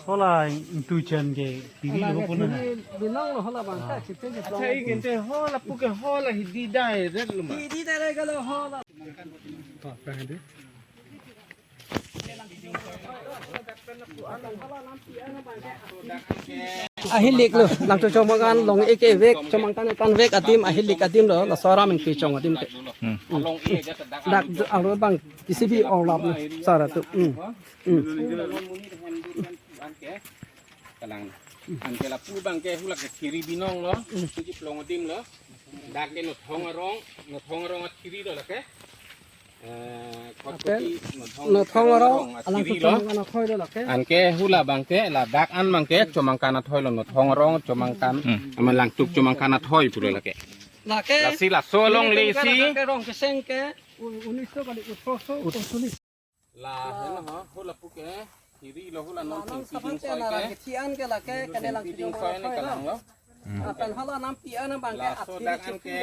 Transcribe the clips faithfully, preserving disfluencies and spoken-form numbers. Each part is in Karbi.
Hala ingtui chan ke thiri lo pun na. Binong lo hala bang ka chipin ke. Acha, ingte hala pu ke hala hidi dai red lo ma. Hidi dai red lo hala. Ahilik lo, Langtuk Chomangkan along eke vek, Chomangkan ekan vek adim, ahilik adim lo, laso aram ingtui chong adim ke. Hmm. Dak alo bang J C B orlap lo, sara tu. Hmm. Hmm. Kalang. Anke lapu bang ke hala ke thiri binong lo. Thiri plong adim lo. Dak ke Nothong arong, Nothong arong athiri lo lake. Eh, Apen Kotkopi Nothong, Nothong arong, Nothong arong athiri lo. Langtuk Chomangkan athoi lo lake. Anke hala bang ke, ladak an bang ke, Chomangkan athoi lo, Nothong arong, Chomangkan, hmm, ama Langtuk Chomangkan athoi pulo lake. Lake. Lasi laso along le si. Lake rong keseng ke, u-, unis so kali, utro so, ut- unis. La, heno ha, hala pu ke, thiri lo hala non thengpi dingsoi ke. Thengpi dingsoi ne kalang lo. Apen hala nampi an bang ke laso athiri dak an ke,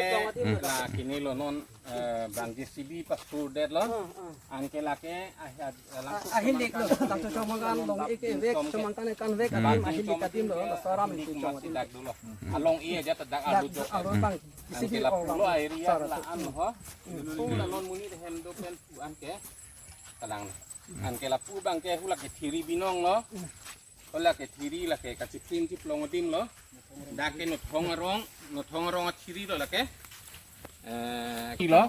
la kini lo non, eh, bang J C B pastur det lo. Anke lake, ah, ah, Langtuk Chomangkan, Langtuk Chomangkan along eke vek, Chomangkan ekan vek adim, ahilik adim lo, laso aram ingtui chong adim. Dak dolo. Along iya aja ta dak alu jo. Dak alu bang J C B orlap lo. Anke lapu lo area la an ho. Hala non monit ahem do pen pu anke. Kalang. Anke lapu bang ke hala ke thiri binong lo. Hala ke thiri lake kachipin chiplong adim lo. Dak ke Nothong arong, Nothong arong athiri lo lake. Eh, kilo.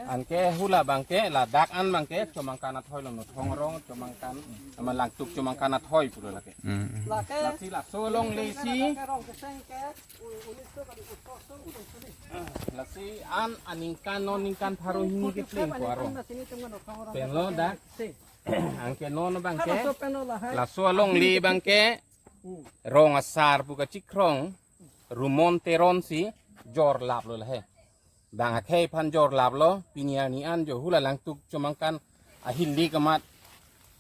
Anke hala bang ke, ladak an bang ke, Chomangkan athoi lo, Nothong arong, Chomangkan, ama Langtuk Chomangkan athoi pulo lake. Hmm. Lasi laso along le si. Lasi an aningkan non ningkan pharo hini ke pleng ko arong. Pen lo dak. Anke non bang ke. Laso along le bang ke. Rong asar pu kachikrong. Rumon Teron si jorlap lo lahe. Bang akhei aphan jorlap lo, pini arni an jo hala Langtuk Chomangkan ahilik amat.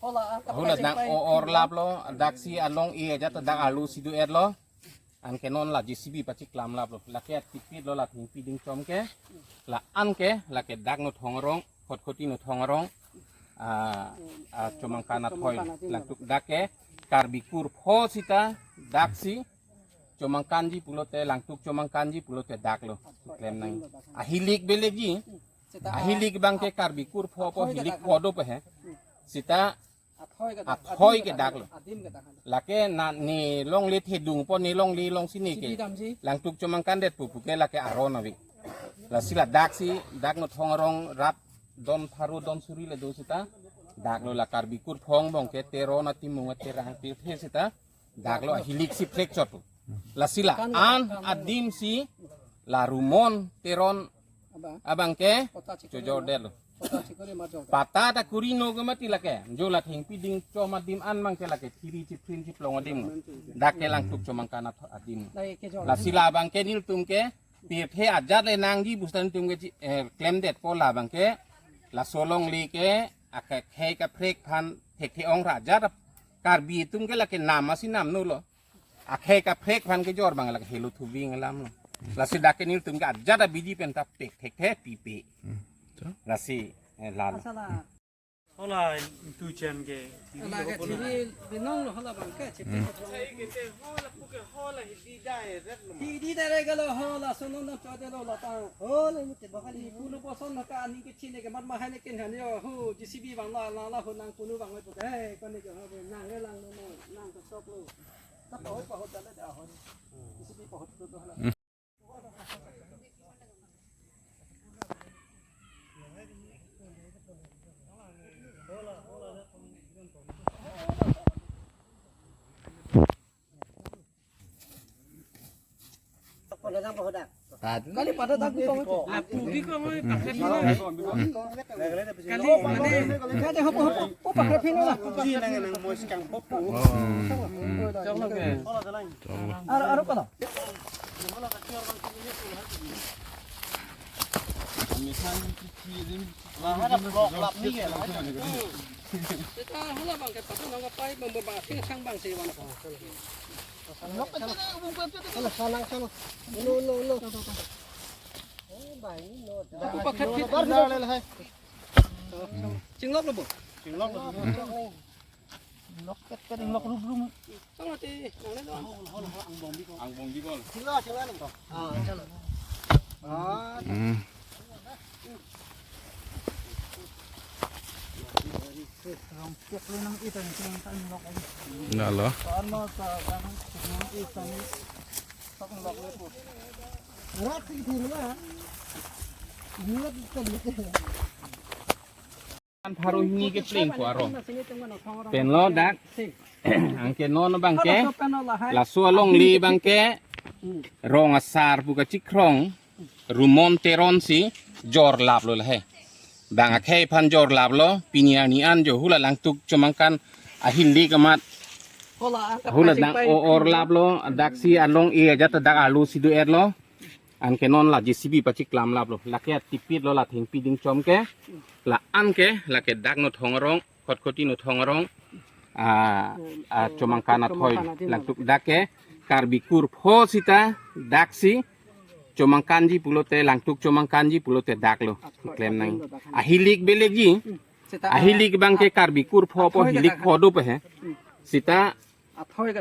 Hala dak o-orlap lo, dak si along iya aja ta dak alu si do-et lo. Anke non la J C B pachiklamlap lo. Lake atipit lo la thengpi dingchom ke. La anke, lake dak Nothong arong, Kotkopi Nothong arong. Ah, ah, Chomangkan athoi, Langtuk dak ke, Karbi kurpho sita, dak si, Chomangkanji pulote, Langtuk Chomangkanji pulote dak lo, klem nang. Ahilik belegji, ahilik bang ke Karbi kurpho po hilik kodo pe he. Sita athoi ke dak lo. Lake na ne longle thedung po ne longle along si ne ke. Langtuk Chomangkan det pupu ke lake aron ave. Lasi ladak si, dak Nothong arong rat don pharo don suri le do sita. Dak lo la Karbi kurpho angbong ke Teron atimung aterang pirthe sita. Dak lo ahilik si phrek chot. Lasi la an adim si la Rumon Teron abang ke chojor det lo. Pata ta kuri no ke mati lake. Jo la thengpi dingchom adim an bang ke lake thiri chipin chiplong adim. Dak ke Langtuk Chomangkan ath-, adim. Lasi la bang ke nelitum ke pirthe ajat le nangji pu sita nelitum ke chi-, eh, klemdet po la bang ke. Laso along le ke akhei kaprek aphan thekthe ong ra ajat Karbi atum ke lake nam asi nam no lo. Akhei kaprek aphan kejor bang lake helo thuving alam lo. Lasi dak ke nelitum ke ajat abidi pen ta pek thekthe pipe. Hmm. Lasi, eh, lalo. Asala. Hala ingtui chan ke. Hala ke thiri binong lo hala bang ke. Hmm. Hidi dai galo hala sunon na chode lo lata. Hala ni te bakali punu boson na ka ani ke chine ke mat mahai ne ken han yo. Ho J C B bang la la la ho nang punu bang oi pute. Kone ke ho nang re lang no no nang ke sok lo. Ta pahot pahot dale da ho. J C B pahot to to hala. Kali pada tak ko. Lapu di ko hoi pakai pino. Kali mane. Kade hopo hopo pakai pino la. Aro aro kala. Seta hala bang ke pasu nang kapai bang bang sing sang bang se bang. Hala salang salang. No no no. Upa khat phit. Chinglok lo bo. Chinglok lo. Lok ket ket, lok rum rum. Tong ati, nang le tong. Angbong bikol. Sila, sila nang tong. Ah, sila. Ah. Hmm. Rong ket le nang itan sing tan lok ai. Na lo. Tan ma ta nang nang itan. Tok lok le po. Rat sing thil la. Rat sing thil. An pharo hini ke pleng ko arong. Pen lo dak. Anke non abangke. Laso alongle abangke. Rong asar pu kachikrong. Rumon Teron si jor laplo lahai. Bang akhei aphan jor laplo. Pini arni an jo hula Langtuk Chomangkan ahilik amat. Hula dang o-or laplo. Dak si along e ajat dak alu si do-etlo. Anke non la J C B pachiklam laplo. Lake atipit lo la thengpi dingchom ke. La anke lake dak Nothong arong, Kotkhoti Nothong arong. Ah, ah, Chomangkan athoi Langtuk dak ke. Karbi kurpho sita dak si. Chomangkanji pulote Langtuk Chomangkanji pulote dak lo. Klem nang. Ahilik belekji. Ahilik abangke Karbi kurpho po hilik pho do pe he. Sita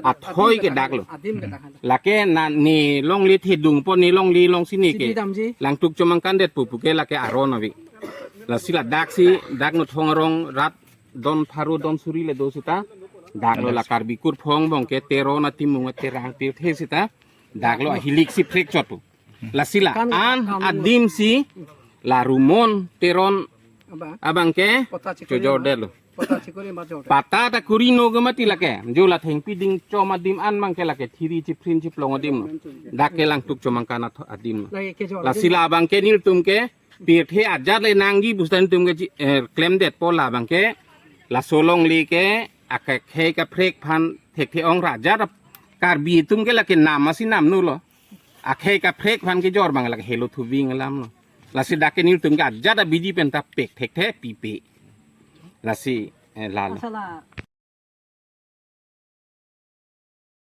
athoi ke dak lo. Adim ke dak. Lake na ne longle thedung po ne longle along si ne ke. Sidi damji. Langtuk Chomangkan det pu pu ke lake aron abi. Lasi la dak si dak Nothong arong rat don pharo don suri le do sita. Dak lo la Karbi kurpho angbong ke Teron atimung Terang Pirthe sita. Dak lo ahilik si phrek chot pu. Lasi la an adim si la Rumon Teron abangke chojor det lo. Patta ta kuri no ke mati lake. Jo la thengpi dingchom adim an abangke lake thiri chiprin chiplong adim lo. Dak ke Langtuk Chomangkan atho-, adim lo. Lasi la abangke nelitum ke pirthe ajat le nangji pu sita nelitum ke ji-, eh, klemdet po la abangke. Laso alongle ke akhei kaprek aphan thekthe ong ra ajat ap-, Karbi atum ke lake nam asi nam nu lo. Akhei kaprek aphan kejor abang lake helo thuving alam lo. Lasi dak ke nelitum ke ajat abidi pen ta pek thekthe pipe. Lasi, eh, lalo. Asala